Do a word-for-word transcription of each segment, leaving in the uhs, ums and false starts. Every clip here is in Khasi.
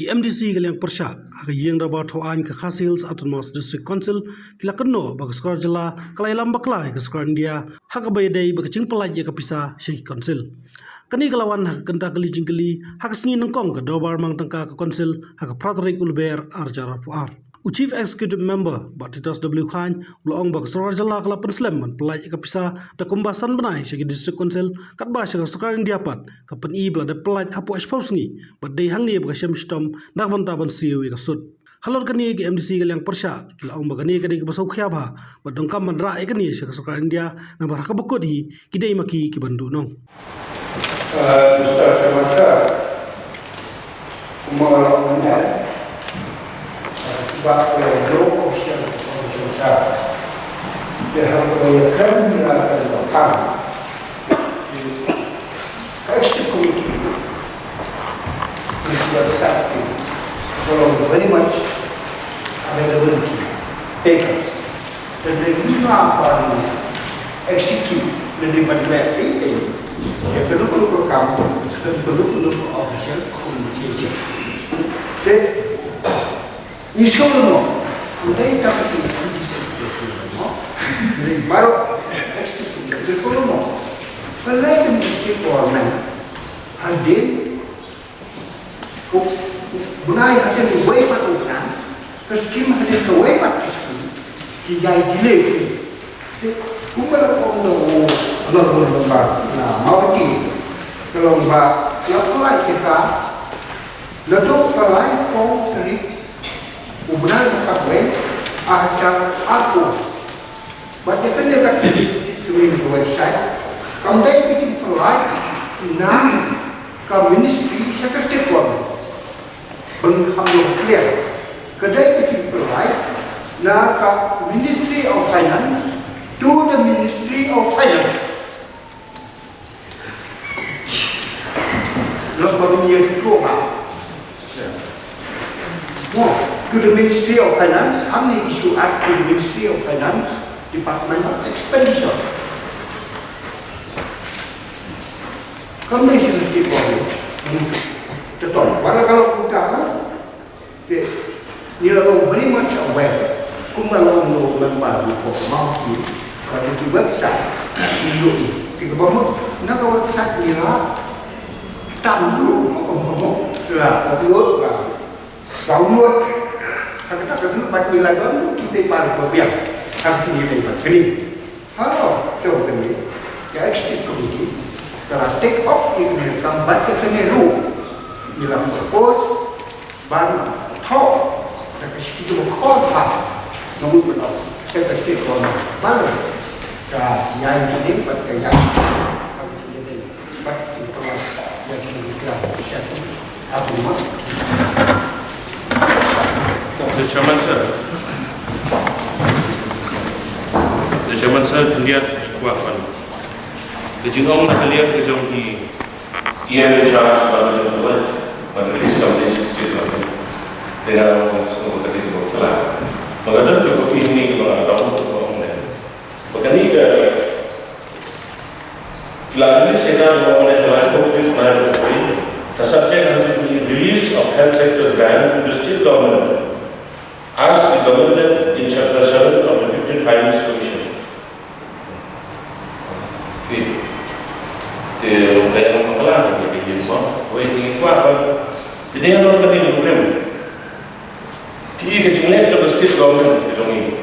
M D C ka liang pyrshah ha ka ïing dorbar thaw aiñ ka Khasi Hills Autonomous District Council ki la kynnoh ba ka sorkar jylla ka la ïalam bakla ïa ka sorkar India ha kaba ïadei bad ka jingpynlait ïa ka pisa sha ki council. Kane ka la wan ha ka kynta kali jingkylli ha ka sngi nyngkong ka dorbar mang tyngka ka council ha ka phra tarik u Lber ar hajar arphew ar. U Chief Executive Member Bah Titos W Chyne u la ong ba ka sorkar jylla ka la pynslem ban pynlait ïa ka pisa da kumba san bnai sha ki District Council katba sha ka sorkar India pat ka pyni ba la dep pynlait hapoh shiphew sngi bad dei hangne ba ka shem shitom na ka bynta ban siew ïa ka sut. Halor kane ka M D C ka liang pyrshah ki la ong ba kane ka dei kaba sngewkhia bha bad donkam ban rah ïa kane sha ka sorkar India namar ha kaba kut hi ki dei ma ki ki ban duh nong. Uh, Mister Chairman Sir, kumba nga la ong mynta, uh, ba ka long official official sir. Te haba ka ïa kren ïa ka ïa ka ka executive committee, committee of the sir, ka long very much available to papers. Lada ngi la ban execute, lada ban leh ei ei ïa kano kano ka kam, kano kano ka official communication. Te ngi sngewlyngngoh, ym dei tang ka executive, ngi sngewlyngngoh, ngi baroh executive ngi sngewlyngngoh. Balei ka Ministry of Government hadien Ko, ko, bnai hadien kawei pat u bnai, ka skim hadien kawei pat ka skim, ki ïai delay. Te kumba la ong da u honorable member na Mawhati, ka long ba la pynlait ïa ka naduh ka laiphew tarik u bnai ba khatwei, ar hajar arphew. Bad ïa kane ka, ka website kam dei ka jingpynlait na ka ministry sha ka state government. Ban kham long clear, ka dei ka jingpynlait na ka Ministry of Finance to the Ministry of Finance. Not what we as a program. No, to the Ministry of Finance, how many issue act to the Ministry of Finance Department of Expenditure. Kam dei shisha ki bor ni. Te tong, wala kalau kita na, te, ngi la long very much aware. Kumba la long lo member ni ko mau ki, pada ki website ni lo ni. Kita ba mo, na ka website ni la, tang dulu, mo, mo, mo, la, upload la. Download. Kata kata dulu, pat ni la download, kita ipar ko biar. Kata ni la ipar. Sini. Halo, jong kane, ka executive committee, ka la take up ïa kane ka kam bad ka kane ruh ngi la propose ban thoh da ka shithi kaba khor bha, nga mut ban ong, ka state government ban ka ïai kane bad ka ïai ka kane. Mr. Chairman, sir. Mr. Chairman, sir, khyndiat kwah ban, ka jingong na ka liang ka jong ki E M in charge ba ka jong ka, ba ka list of nations state ba ka, te nga ong sngewbha ka dei ka ba ka la, ba ka don ka copy hangne kaba nga dang ong ne. Ba kane ka Ki la release ïa ka, ka subject ha ka release of health sector grant to the state government as recommended in chapter seven of the fifteen Finance Commission. Te, te, te, te, Te ka jingleh jong ka state government ka jong ngi,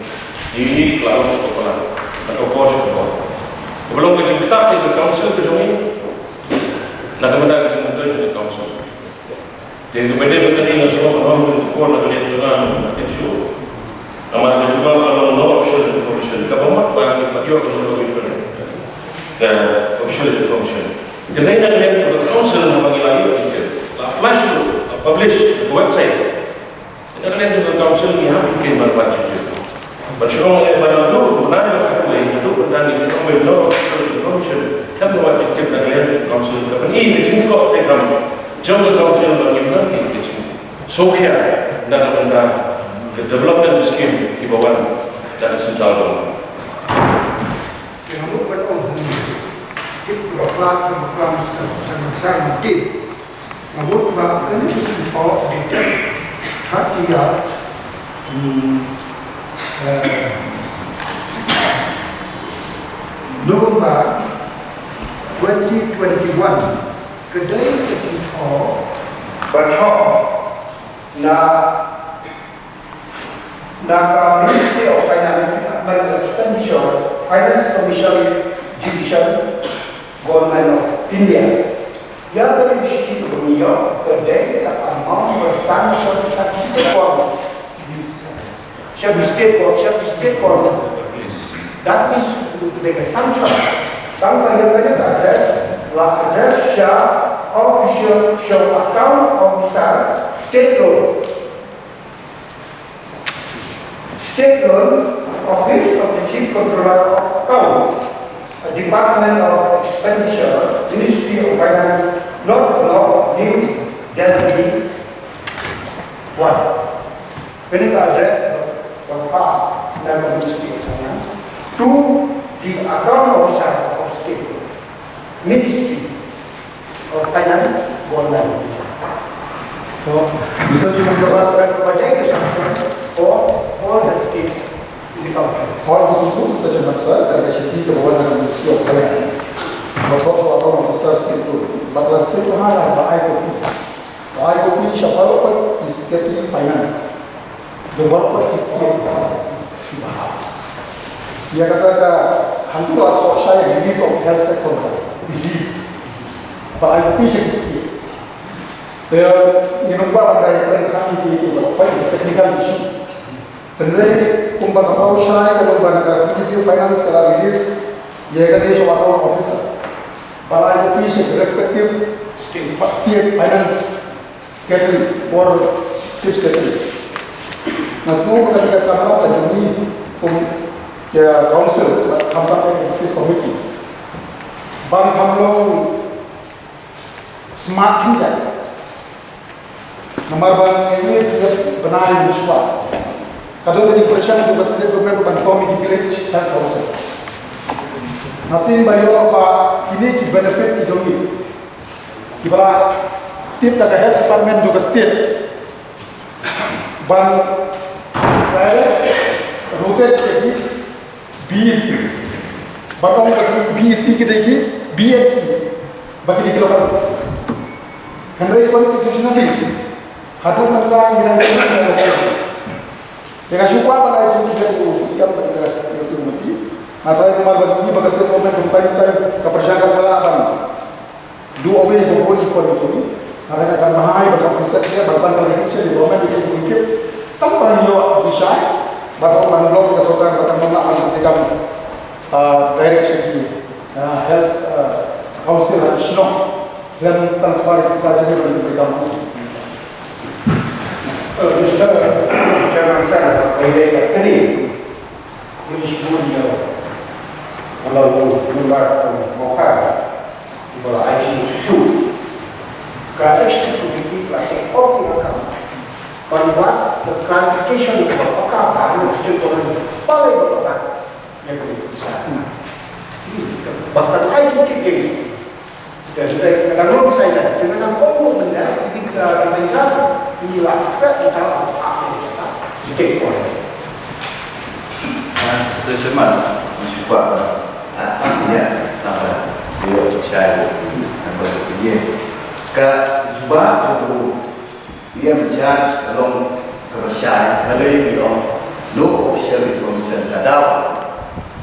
ngi, ngi la long sha ka pla, na ka por sha ka por. Kaba long ka jingktah ka council ka jong ngi, na ka bynta ka jingmyntoi jong ka council. Te kaba dei ba kane nga sngewbha ba ka por na ka liang jong nga, nga tip shuh. Namar ka jubab ka long no official information. Kaba mut ba ngi pat ïoh ka no official, ka official information. Te na ka liang jong ka council haba ngi la ïoh jingtip, la flash ruh, la publish ka website. Ynda ka dei ka council ngi hap ïa ki ban wad jingtip. Ban shrong leh ban dur ban ai ban hap leh haduh ban dang ngi shrong leh no official information. Kan ban wad jingtip na ka liang ka council ka pyni ka jingkoh treikam jong ka council ba ngim don ki ka jingsngewkhia na ka bynta ka development scheme kiba wan na ka central government. Ki hap ban ong hangne. Tip ba ka ba ka Mister Sang Sang tip. Nga mut ba kane ka jingthoh dei ha ka, hmm, eh, November twenty twenty-one. Ka dei ka jingthoh ba thoh na na ka Ministry of Finance, Department of Expenditure, Finance Commission Division, Government of India. Ïa ka list kaba ngi ïoh ka dei ka amount ba sanction sha ki state government. Sha ki state government, sha ki state government. That means ka dei ka sanction. Tang ba ïa ka address, la address sha official, sha account officer, state government. State loan, Office of the Chief Controller of Accounts, Department of Expenditure, Ministry of Finance, North Block, New Delhi, one. Kane ka address ba phah na ka Ministry of Finance to the account officer of state loan, Ministry of Finance, Government. So, Mister Chairman, sir, for all the state in the country. Hooid, Mister Chairman, sir, ka dei ka shithi kaba wan na ka Ministry of Finance. Ba thoh sha u account officer state loan. Bad la tip ha la ba ai copy. Ba ai copy sha baroh ki Secretary Finance. Jong baroh ki state. Ïa kata ka hangtu la thoh shai release of health sector. Release. Ba ai copy sha ki state. Te ngi nang ba ban da ïa kren kane ki, ki, ki technical issue. Hynrei kumba nga ong shai, ka long ba ka Ministry of Finance ka la release ïa kane sha u account officer. Ba la ai copy sha ki respective state, state finance secretary or chief secretary. Nga sngew ba kane ka kam long ka jong ngi kum ka council, khamtam ka executive committee. Ban kham long smart hinja. Namar ba ngi ïa bnai mynshuwa. Ka don ka jingpyrshang jong ka state government ban form ïa ki village health council. Nga tieng ba ïoh ba kine ki benefit ki jong ngi. Kiba la tip da ka health department jong ka state ban direct rotate sha ki B E C. Ba ong ba ki B E C ki dei ki B M C. Ba ki dei ki local. Hynrei constitutionally, haduh mynta ngi dang, te nga shu kwah ban ai jingkyrkhu ïa ka state committee. Nga tharai namar ba ngi ba ka state government from time to time ka pyrshang ka pala ban do away the whole equality. Nga tharai ka ban bha ba ka pyrshang ïa ban ban clarification ïa government ïa ka state committee. Tang ban ïoh bishar ba ka ban block ka sorkar ba kan ym lah ban treikam, ah, direct sha ki, ah, health, ah, council ha shnong. Khlem transfer ïa ki pisa sha ki ban treikam. Eh, Mister Chairman, sir, ba ïa ka kane. Police bun ïa. Ala u member Mawkhar. Ba la ai shisha. Ka executive committee la seng of ïa ka. Ban wad the clarification ba ka ba no state government. Ba la ïa ka ba. Ïa ka pisa. Ba ka ai shisha. Te, te, ka dang long shisha, te ka dang ong mynta, te ka, ka dang ong, ngi la expect mynta, ah, te ka, te ka. Ah, Mister Sherman, nga shu kwah, ah, ah, ïa, naba, ïa, shai, naba, ïa. Ka, jubab, jubab, Ïa in charge ka long kaba shai, balei ngi ong no official information ka daw.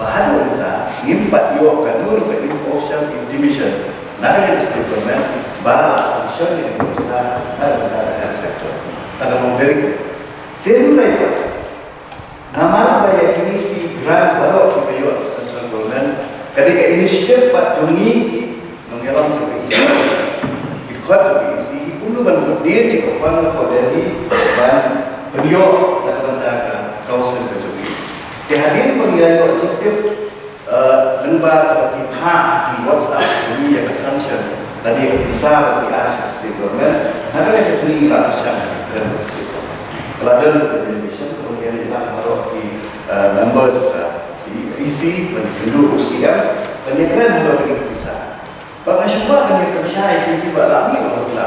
Ba haduh mynta ngim pat ïoh kano ka official intimation na ka state government ba la sanction ïa ka pisa na ka health sector. Ka long very good. Te hynrei pat namar ba ïa kine ki grant baroh kiba ïoh central government, ka dei ka initiative pat jong ngi nongïalam jong ka E C. Ki dkhot jong ka E C, ki kumno ban coordinate ïa ka fund na Delhi ban pynïoh na ka bynta ka council ka jong ngi. Te hadien ba ngi la ïoh objective, eh, lyngba kaba ki phah ki WhatsApp jong ngi ïa ka sanction, lane ka pisa ba ki ai sha state government, na ka liang ka jong ngi la pyrshang ïa ka state government. Ka la don ka delegation kaba ngi ïa baroh ki, eh, member jong ka E C, ban ïakynduh u C M, ban ïakren halor kine ki pisa. Ba nga shu kwah ban ïa pyrshah ïa kine kiba la mih ba la.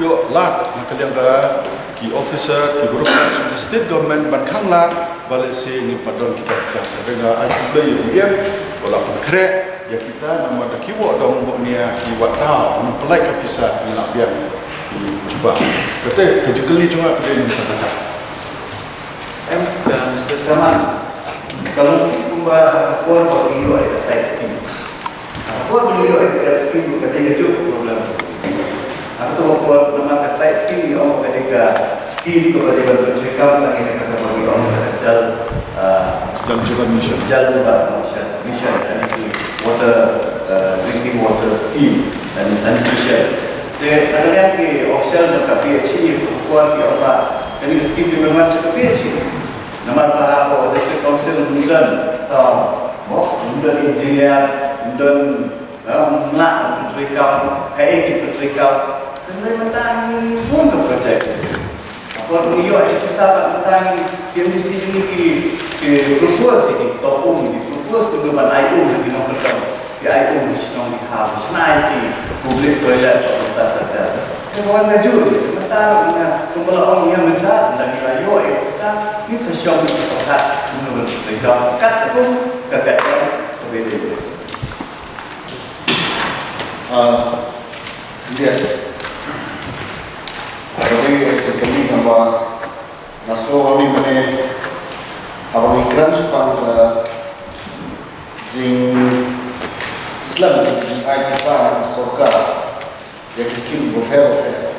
ïoh lad na ka liang ka ki officer, ki bureaucrat jong ka state government ban khang lad ba lehse ngim pat don kita kita. Te nga ai khublei ïa u E M ba la pynkhreh ïa kita namar da ki wad dong bok nia ki wad tau nang pynlait ka pisa ngi la biang ki jubab. Kata ka jingkylli jong nga ka dei nangta. Em Ka man, ka long kumba ha ka por ba ngi ïoh ïa ka tight scheme. Ha ka por ba ngi ïoh ïa ka tight scheme ka dei kajuh ka problem. Ha kato ka por namar ka tight scheme ngi ong ka dei ka scheme kaba dei ban pyntreikam lang ïa kata kaba ngi ong ka Jal, ah, Jal Jeevan Mission. Jal Jeevan Mission, Mission, kane ki water, ah, drinking water scheme, kane sanitation. Te na ka liang ki official na ka P H E, ki kwah ki ong ba kane ka scheme dei ban wan sha ka P H E. Namar ba ha ka District Council ym don, ah, mo, ym don engineer, ym don, ah, ym lah ban pyntreikam, kaei ki pyntreikam. Hynrei mynta ngi bun ka project. Ka por ba ngi ïoh ïa ki pisa bad mynta ngi, ki M D C jong ngi ki, ki propose ïa ki to um, ki propose kumno ban ai um ïa ki nongkyndong. Ki ai um sha shnong ki ha, shna ïa ki public toilet bad kumta kumta. Te ka wan kajuh, mynta nga kumba la ong ïa mynta, ynda ngi la ïoh ïa ka pisa, ngin sa shong ngin sa pyrkhat kumno ban pyntrei kat kum ka guidelines kaba dei. Ah, India. Kaba dei ka jingkylli kaba nga sngew hangne mynne haba ngi kren shaphang ka jingslem ka jingai pisa na ka sorkar ïa ki skim bapher bapher.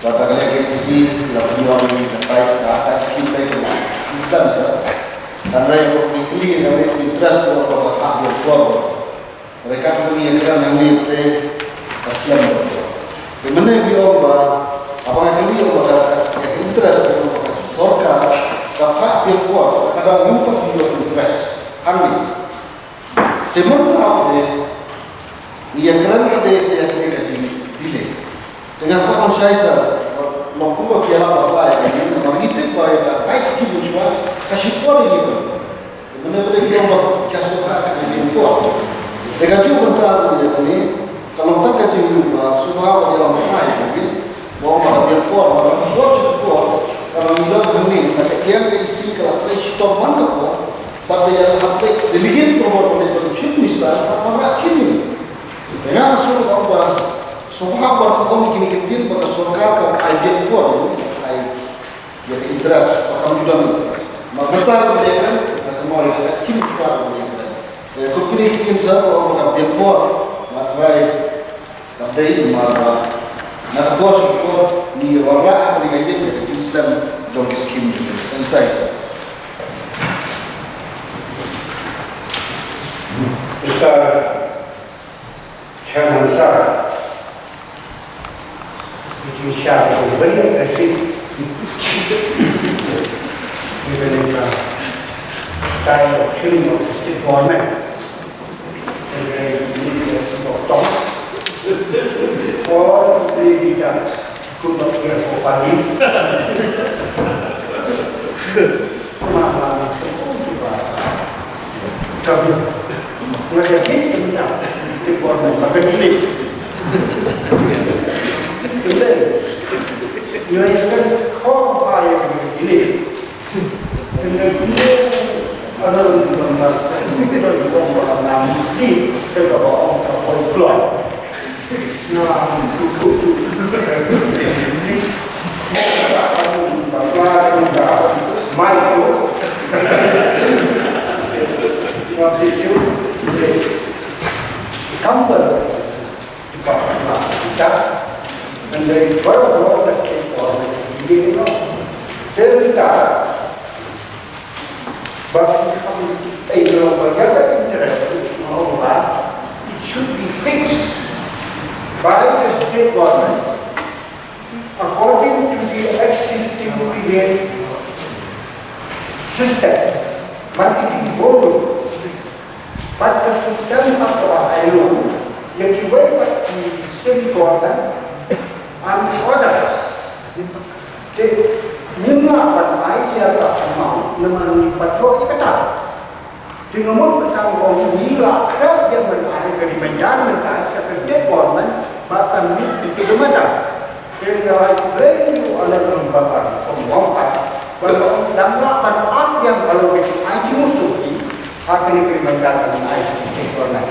Bad ha kane ka E C la pynïoh ïa ka tight, ka tight skim, ka tight skim. Hynrei ngi kylli ïa ka rate of interest ba ka phah biang por. Hynrei katba ngi ïakren hangne te ka slem bha. Te mynne ngi ong ba haba nga kylli ong ba ka, ka interest, ong ba ka sorkar ka phah biang por, ka dang ym pat ïoh interest hangne. Te mynta te ngi ïakren ka dei sa ïa kane ka jingdelay. Te nga kwah ban shai sa, long kumba phi ïa la apply ka, namar ngi tip ba ïa ka tight skim mynshuwa ka shipor ïa ngi. Te mynne ba dei ki ong ba ka sorkar ka dei biang por. Te kajuh mynta ruh ïa kane ka long tang ka jingmut ba shuwa ba ki la apply ka, ba ong ba ka biang por, ba ka por shipor, ka long ïa hangne na ka ïing ka E C ka la trei shitom man ka por. Bad da ïa la hap leit delegate por por ba dei ba shim ni sa, bad ba la skim ni. Te nga shu ong ba shuwa ba ka ong kine ki ktien ba ka sorkar ka ai biang por, ai ïa ka interest, ba kam ju don interest. Ma mynta ka dei kan, na ka mori ka skim ka dei kan. Ïa ka kine ki ktien sa ba ka biang por, ma trai ka dei ma ba na ka por shu por ngi wanrah ka dei ka ïa ka ktien slem jong ki skim jong ka. Kan tai sa. Mister Chairman Sir, ka jingshah ka bari aggressive. Ka dei ka style of shooting of the state government. Ka dei ka style of talk. Or maybe that could not be a properly. Ka bun. Nga ïa kit sha bynta. Te por na ba ka delay. Te nga ïa kan khor ba ïa ka delay. Te nga delay. Ana lu ba ma. Lu ba ma mesti. Te ka ba ong ka poi kloi. But it should be fixed by the state government according to the existing rebate system. Ban ki bor, ban ka system ba ka ba ai lum ïa kiwei pat ki state government and others. Te ngim lah ban ai ïa ka amount namar ngi pat ïoh ïa kata. Te nga mut kata nga ong ngi la khleh biang ban ai ka ri Manjan mynta sha ka state government ba kan meet ïa ki dei mynta. Te nga la explain ïa u Honorable Member ba nga ong pat ba nga ong dang lah ban ap biang halor ka jingai jingmut jong ki ha kane ka ri Manjan ban ai sha ka state government.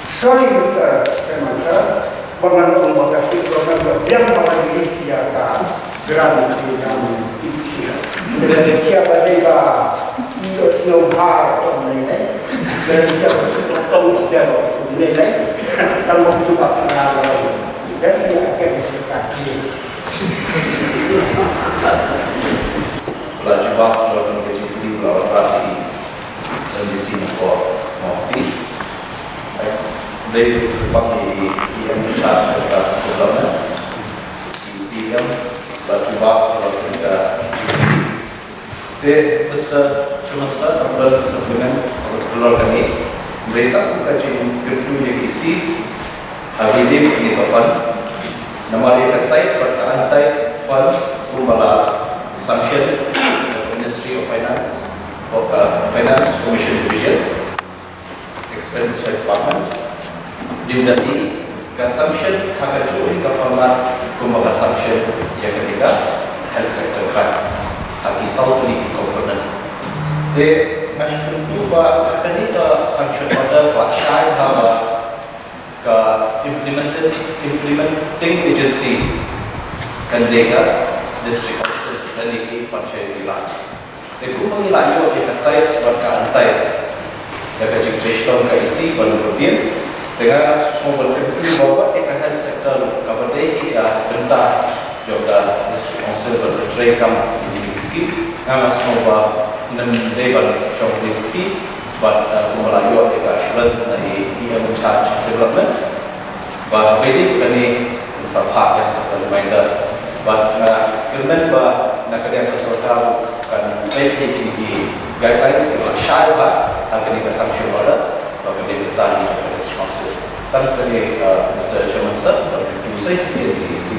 Sorry, Mister Chairman, sir. Ba ngan ong ba ka state government ka biang ba ngan release ïa ka grant ka ngan issue. Kren ïa ba dei ba ïoh sngewbha ong lei lei. Kren ïa ba sngewbha tong sdang ong lei lei. Tang ba tu ba kena lei. Jadi ïa ka di sika ki. La jubab la ka jingkylli la wanrah ïa ki M D C na ka Mawhati. Dei ba ïa ki M in charge of that development. C M la jubab la ka jingkylli. Te Mister Chairman Sir, nga kwah supplement halor kane. Hynrei tang ka jingkyntu ïa ki seat ha kane ka fund. Namar ïa ka tied bad ka untied fund kumba la sanction Ministry of Finance, ka Finance Commission Division, Expenditure Department. New Delhi, ka sanction ha kajuh hi ka format kumba ka sanction ïa kane ka health sector grant ha ki saw tylli ki component. Te nga sngewthuh ba ha kane ka sanction order ba shai ha ba ka implemented, implementing agency kan dei ka District Council lane ki Panchayati Raj. Te kumba ngi la ïoh ïa ka tied bad ka untied da ka jingtrei shlur ka E C bad ka P M. Te nga sngew ban kyntu ba wat ïa ka health sector kaba dei hi ka bynta jong ka District Council ban treikam ïa ki scheme. Nga sngew ba ym dei ban shong dei ki bad, eh, kumba la ïoh ïa ka assurance na i P M in charge development. Ba bedi kane sa phah ïa sa ka reminder. Ba nga kyrmen ba na ka liang ka sorkar kan peit ïa ki guidelines kiba shai bha ha kane ka sanction order ba kane ka tang ïa ka responsible. Tang kane, uh, Mister Chairman Sir, ba ki usai C N D C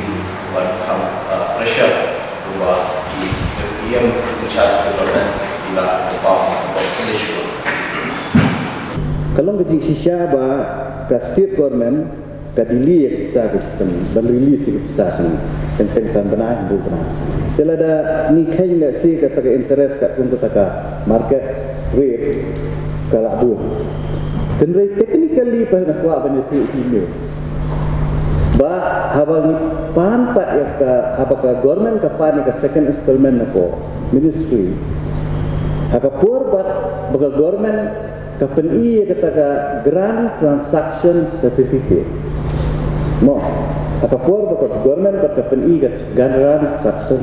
ban kham, uh, pressure ba ki P M in charge ka government ïa la ka pam ka population. Ka long ka jingshisha ba ka state government ka delay ïa ka pisa ka jingpyn, ban release ïa ka pisa sha ngi. Teng teng san bnai, hynriew bnai. Te lada ngi kheiñ lehse kata ka interest katkum kata ka market rate ka la bun. Hynrei technically pat nga kwah ban ïathuh ïa phi ba haba ngi pan pat ïa ka, haba ka government ka pan ïa ka second installment na ka ministry, ha ka por pat ba ka government ka pyni ïa kata ka Grant Transaction Certificate. Mo, ha ka por ba ka government ba ka pyni ka Grant Transaction,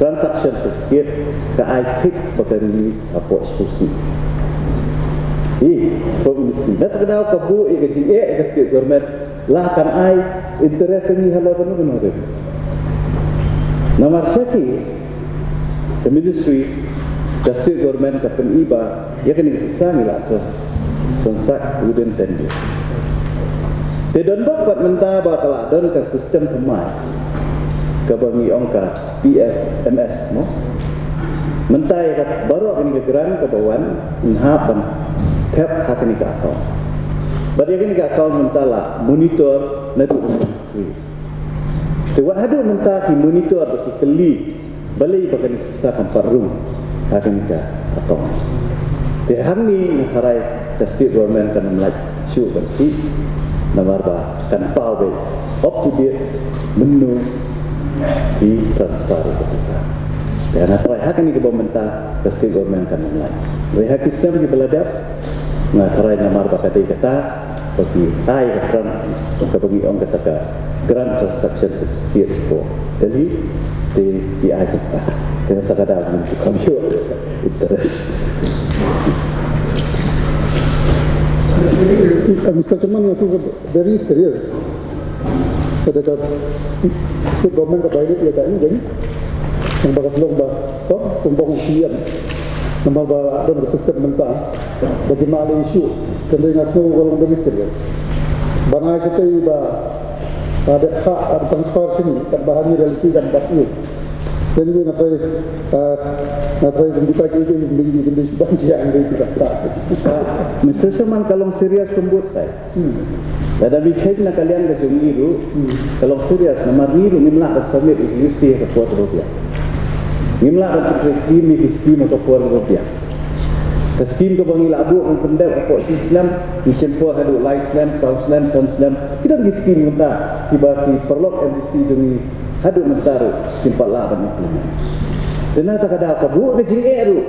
Transaction Certificate, ka ai tick ba ka release hapoh S T C. Ih, hapoh ministry. Nangta ka daw ka buh ïa ka jingeh ïa ka state government, la kan ai interest ïa ngi halor kano kano ruh. Namar sha ki, ka ministry, ka state government ka pyni ba ïa kane ka pisa ngi la trans-, transact within ten days. Te don bok pat mynta ba ka la don ka system thymmai kaba ngi ong ka P F M S mo. Mynta ïa ka baroh kane ka grant kaba wan, ngi hap ban thep ha kane ka account. Bad ïa kane ka account mynta la monitor naduh ka ministry. Te wat haduh mynta ki monitor bad ki kylli balei ba kane ka pisa kam pat rung ha kane ka account. Te hangne nga tharai ka state government kan ym lah shuh ban thied namar ba kan paw beit up to date mynno ki transfer ïa ka pisa. Te nga tharai ha kane kaba mynta ka state government kan ym lah. Hynrei ha ki snem kiba la dep nga tharai namar ba ka dei kata ba ki ai ka grant, kaba ngi ong kata ka grant transaction certificate ko Delhi, te ki ai kata. Te kata ka daw ngi kam ïoh interest. Mister Chairman, nga shu very serious. Ka dei ka state government ka violate ïa ka, ïa ka, ïa ka ba ka long ba, to, pynbong C M. Namar ba don ka system mynta ba ki mah la issue. Ka dei nga sngew ka long very serious. Ba nga ai shatei ba, ba dep ha, ba transfer sini, kat ba hani reality kan bat ïa. Then we na try, uh, na try kong kita ki, ki, ki, ki, ki, ban jia, ki, ki, ki, ki. Mister Sherman, ka long serious kong bud sai. Hmm. Lada phi check na ka liang ka jong ngi ruh, hmm, ka long serious namar ngi ruh ngim lah ban submit ïa ki U C ha ka por kaba biang. Ngim lah ban pyntrei scheme ïa ki scheme ha ka por kaba biang. Ka scheme kaba ngi lah buh ngi pyndep hapoh shi snem, ngi shim por haduh lai snem, saw snem, san snem. Ki don ki scheme mynta kiba ki paralok M D C jong ngi haduh mynta ruh kim pat lah ban implement. Te na kata ka daw ka buh ka jingeh ruh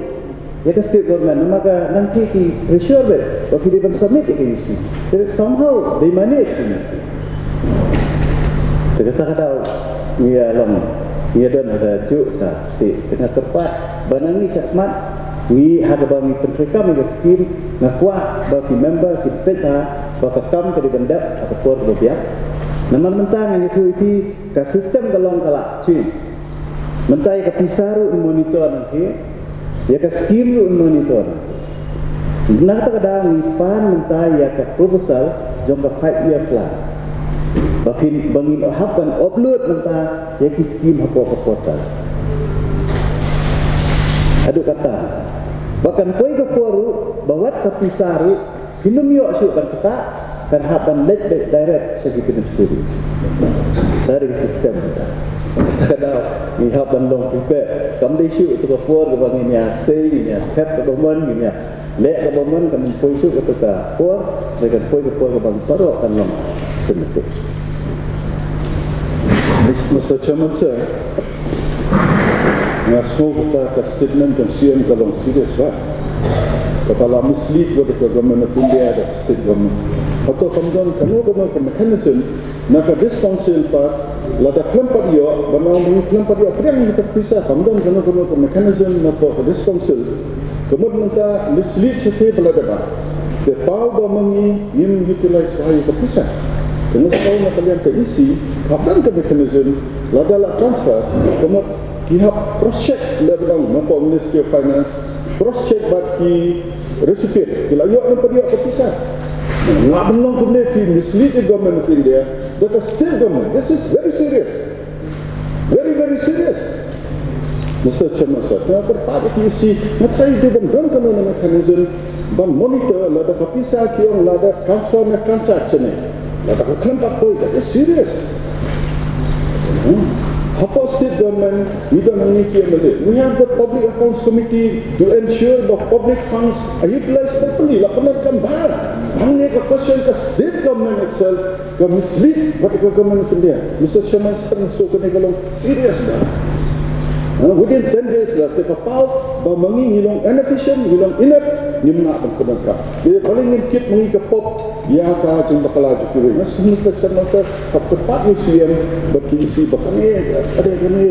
ïa ka state government, namar ka nang ki, ki pressure beit ba ki dei ban submit ïa ka U C. Te somehow dei manage ki U C. Te kata ka daw ngi ïa long, ngi ïa don ha kajuh ka state. Te nga kyrpad ba na ngi shakhmat ngi, ha kaba ngi pyntreikam ïa ka scheme, nga kwah ba ki member kin peit ha ba ka kam ka dei ban dep ha ka por kaba biang. Namar mynta ngan ïathuh ïa phi, ka system ka long ka la change. Mynta ïa ka pisa ruh yn monitor nangta, ïa ka scheme ruh yn monitor nangta. Na kata ka daw ngi pan mynta ïa ka proposal jong ka five year plan, ba phin, ba ngin hap ban upload mynta ïa ki scheme hapoh ka portal. Haduh katta ba kan poi ka por ruh ba wat ka pisa ruh phin ym ïoh shuh ban ktah, kan hap ban leit direct sha ki beneficiaries. Ka dei ka system kata. Kata ka daw ngi hap ban long prepare. Kam dei shuh kata ka por kaba ngin ïa sei, ngin ïa thep kaba mon, ngin ïa leh kaba mon, kan ym poi shuh kata ka por. Hynrei kan poi ka por kaba baroh kan long systematic. Mister Chairman, sir, nga sngew kata ka statement jong C M ka long serious, ba kata la mislead wat ïa ka Government of India da ka state government. Hato kam don kano kano ka mechanism na ka District Council pat, lada khlem pat ïoh, ban ong ba ngi khlem pat ïoh pdiang ïa ka pisa, kam don kano kano ka mechanism na ka District Council? Ka mut mynta mislead shathie ba la dep ba, te paw ba ma ngi ngim utilize bha ïa ka pisa. Te nga sngew na ka liang ka E C hap don ka mechanism, lada la transfer, ka mut ki hap cross check, lada dang na ka Ministry of Finance, cross check bad ki recipient, ki la ïoh ne pat ïoh ka pisa. Nga ban long kumne, phi mislead the Government of India, that the state government. This is very serious. Very, very serious. Mister Chairman, sir, nga kyrpad ïa ka E C, nga try dei ban don kano kano mechanism ban monitor lada ka pisa ki ong lada transfer ne transaction ne, lada ka khlem pat poi, that is serious. Hmm. Hapoh state government, ngi don hangne ki M L A. We have the Public Accounts Committee to ensure the public funds are utilized properly. La pyndonkam bha. Hangne ka question ka state government itself ka mislead wat ka Government of India. Mister Chairman, sir, nga sngew kane ka long serious, ba, ha, within ten days la, te ka paw ba ma ngi ngi long inefficient, ngi long inept, ngim lah ban pyndonkam. Te balei ngin kit ma ngi ka pop ïa ka jingbakla jong kiwei? Nga sngew, Mister Chairman, sir, hap kyrpad ïa u C M bad ka E C ba kane, kane, kane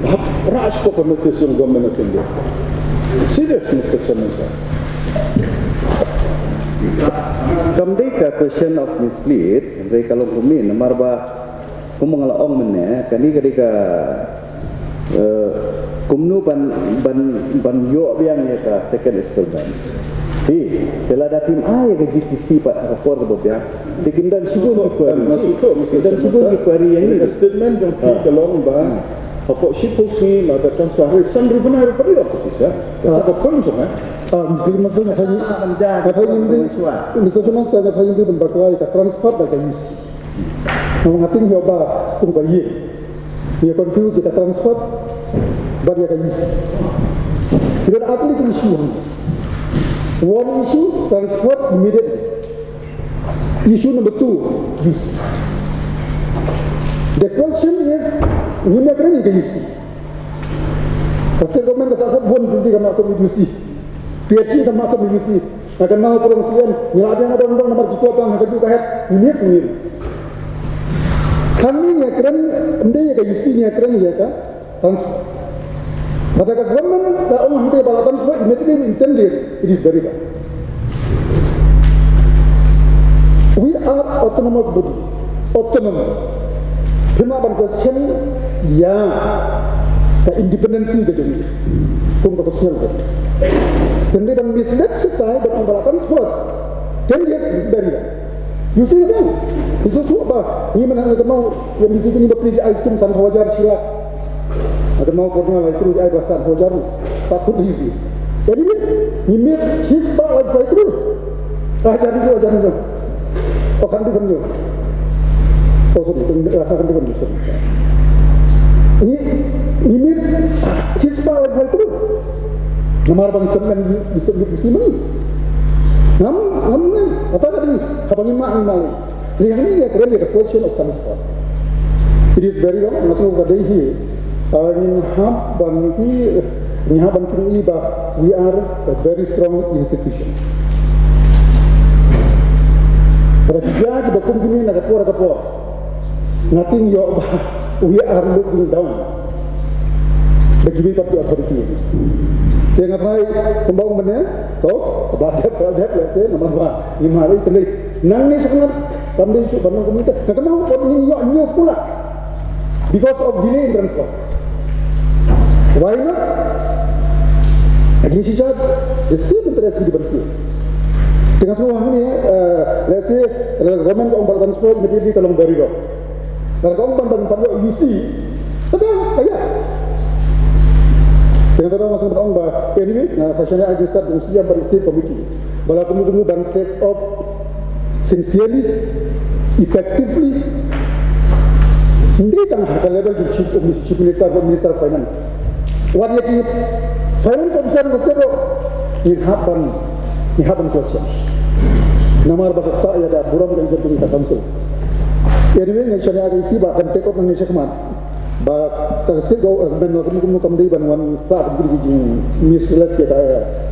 hap rah sha ka notice jong Government of India. Serious, Mister Chairman, sir. Kam dei ka question of mislead, hynrei ka long kumne, namar ba kumba nga la ong mynne, kane ka dei ka, eh, kumno ban, ban, ban ïoh biang ïa ka second installment. Te, te lada phim ai ïa ka G T C pat ha ka por kaba biang, te kin don shibun ki query. Kin don shibun ki query ïa ngi. Ka statement jong phi ka long ba hapoh shiphew sngi lada transfer, hynrei san ruh bnai ruh pat ïoh ka pisa. Kata ka point jong nga. Ah, Mister Chairman, sir, nga tharai, nga tharai ngim dei, Mister Chairman, sir, nga tharai ngim dei ban bakla ïa ka transfer da ka U C. Namar nga tip hi ba kum ka ïing ngi confuse ïa ka transfer bad ïa ka U C. Ki don ar tylli ki issue hangne. One issue, transfer immediately. Issue number two, U C. The question is, ngim ïakren ïa ka U C. Ka state government ka sah sah bun, jong ki kam lah submit U C. P H E kam lah submit U C. Nga kynmaw u Prong Syiem, ngi la biang dong dong namar ki kwah biang ha kajuh ka hep, ngi miss ngi. Hangne ngi ïakren, ym dei ïa ka U C ngi ïakren, ïa ka transfer. Lada ka government ka ong hangtei ba la transfer immediately within ten days, it is very bad. We are autonomous body. Autonomous. Phim lah ban question ïa ka independency ka jong ngi kum ka personal body. Hynrei ban mislead shatai ban ong ba la transfer ten days is very bad. U C na biang. U C tu ba ngi mynta nga kynmaw ïa U C tu ngi ba plie ice cream sanphew hajar shi lak. Nga kynmaw por nga la ïathuh ai ba sanphew hajar. Sa kut U C. Anyway, ngi miss shispah laiphew klur. Hajar hynñiew, hajar hynñiew. Oh, khatlai phew hynñiew. Oh, sorry, khatlai phew hynñiew, sorry. Ngi, ngi miss shispah laiphew klur. Namar ba ngi submit, ngi submit U C ma ngi. Ngam, ngam ne, kata ka dei, haba ngi mah, ngi mah lei. Te hangne ngi ïakren ïa ka question of transfer. It is very wrong, nga sngew ka dei hi, ah, ngin hap ban ki, Ngi hap ban pyni ba we are a very strong institution. Para ki jia ki ba kum kine na ka por ka por. Nga tip ïoh ba we are looking down. Ba ki ba ki authority. Te nga try kumba ong mynne, to, ba dep, ba dep, let's say, namar ba, ngi ma ri tele. Nangne sa ngat, kam dei shu ban ong kumne. Nga kynmaw ba ngi ïoh ñiew pula. Because of delay in transfer. Why not? Again, shisha, the same interest ki ban siew. Te nga sngew hangne, eh, let's say, eh, government ka ong ba transfer immediately ka long very wrong. Ka ong ban ban ban ïoh U C. Kata, kaya. Te nga sngew ban ong ba, anyway, nga sa shaniah ïa ki stad U C ïa ba state committee. Ba la kumno kumno ban take up sincerely, effectively. Ym dei tang ha ka level jong Chief, Chief Minister, Minister of Finance. Wat ïa ki finance officer ka state ruh, ngi hap ban, ngi hap ban question. Namar ba ka ktah ïa ka burom ka ïa ka council. Anyway, ngi shaniah ïa ka E C ba kan take up nangne shakhmat. Ba ka state government, kumno kumno kam dei ban wan ktah kum ki jingmyntoi ïa ka,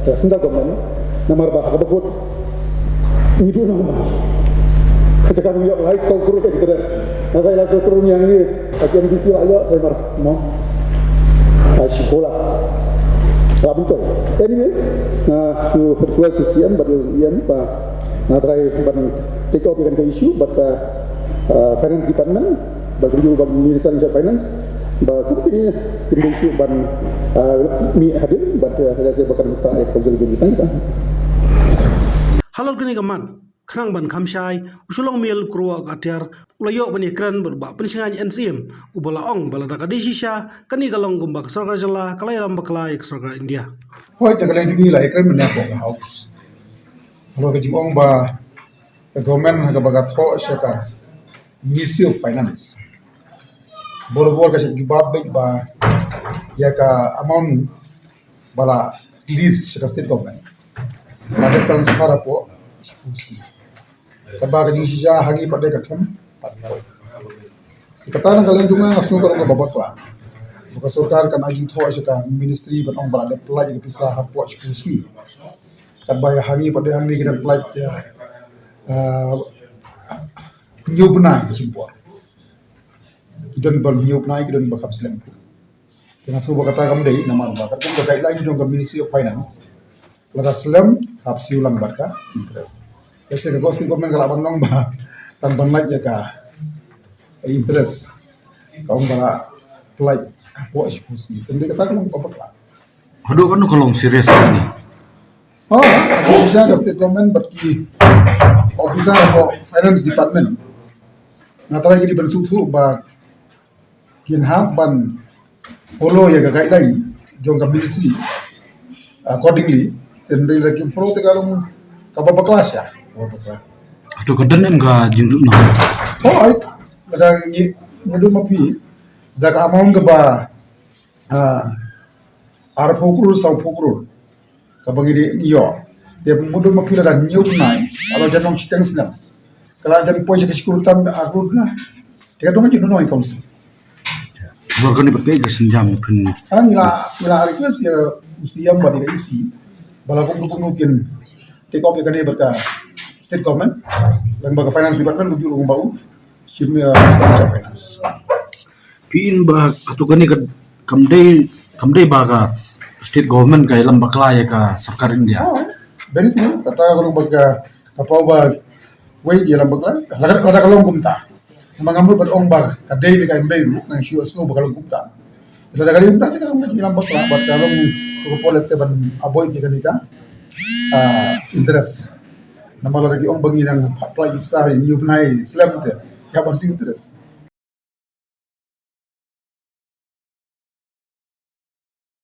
ka central government. Namar ba ha kaba kut ngi duh noh ba ka jaka ngi ïoh lai saw klur ka interest. Nga ka lai saw klur ngi ïa ngi ka M D C la ïoh, ka mar mo. Ai shi kola. La buntoi. Anyway, nga shu request to C M, but E M ba nga try ban take up ïa ka issue, but, uh, uh, finance department, ba kumjuh ba Minister in charge finance, ba kumjuh kine kim dei shuh ban, ah, mih hadien, ba, ah, ka jaka ba kan ktah ïa ka council jong kita. Halor kane ka mat, khnang ban kham shai, u Shillong Mail Kyrwoh Katiar, u la ïoh ban ïakren bad u Bah Pynshngaiñ N C M, uba la ong ba lada ka dei shisha, kane ka long kumba ka sorkar jylla ka la ïalam bakla ïa ka sorkar India. Hooid, te ka leng jong ngi la ïakren mynne hapoh ka House. Halor ka jingong ba ka government ha kaba ka thoh sha ka Ministry of Finance. Borabor ka shait jubab beit ba ïa ka amount ba la release sha ka state government, la dep transfer hapoh shiphew sngi. Katba ka jingshisha ha ngi pat de ka khlem pat poi. Te kata na ka liang jong nga, nga sngew ka long kaba bakla ba ka sorkar kan ai jingthoh sha ka ministry ban ong ba la dep pyllait ïa ka pisa hapoh shiphew sngi. Katba ïa ha ngi pat de hangne ki dang pyllait, ïa, ah, hynñiew bnai ka shim por. Ki don ba hynñiew bnai, ki don ba kham slem. Te nga sngew ba kata kam dei, namar ba katkum ka guideline jong ka Ministry of Finance, lada slem hap siew lang bad ka interest. Te ka state government ka lah ban long ba tang ban lait ïa ka interest, ka ong ba la pyllait hapoh shiphew sngi. Te kata ka long kaba bakla. Haduh katno ka long serious kane? Oh, ka shisha ka state government bad ki officer hapoh finance department, nga tharai ki dei ban sngewthuh ba kin hap ban follow ïa ka guideline jong ka ministry accordingly. Te hynrei lada kim follow te ka long kaba bakla sha, kaba bakla. Hato ka don em ka jingduh noh? Oh, ai, lada ngi, ngi duh ma phi, da ka amount kaba, ah, arphew klur, sawphew klur kaba ngi dei ngi ïoh. Te mut ma phi, lada hynñiew bnai, lada jan long shiteng snem, ka la jan poi sha ka shi klur tam, ar klur na. Te ka dong ka jingduh noh ïa ka council. Bor kane pat ka, ka sienjam phin. Ah, ngi la, ngi la request ïa u C M bad ïa ka E C ba la kumno kumno kin take up ïa kane bad ka state government, lane bad ka finance department, kumjuh ruh bad u Chief Minister of Finance. Phi i ba hato kane ka kam dei, kam dei ba ka state government ka ïalam bakla ïa ka sorkar India? Oh, very true. Kata ka long ba ka, ka paw ba wei ki ïalam bakla. Lada, lada ka long kumta, ma ngam mut ban ong ba ka dei ne kam dei ruh, nang shu sngew ba ka long kumta. Lada ka dei kumta, te ka long ka ïalam bakla, bad ka long ka policy ban avoid ïa kane ka, ah, interest. Namar lada ki ong ba ngi nang apply pisa hynñiew bnai slem te, ïa ban siew interest.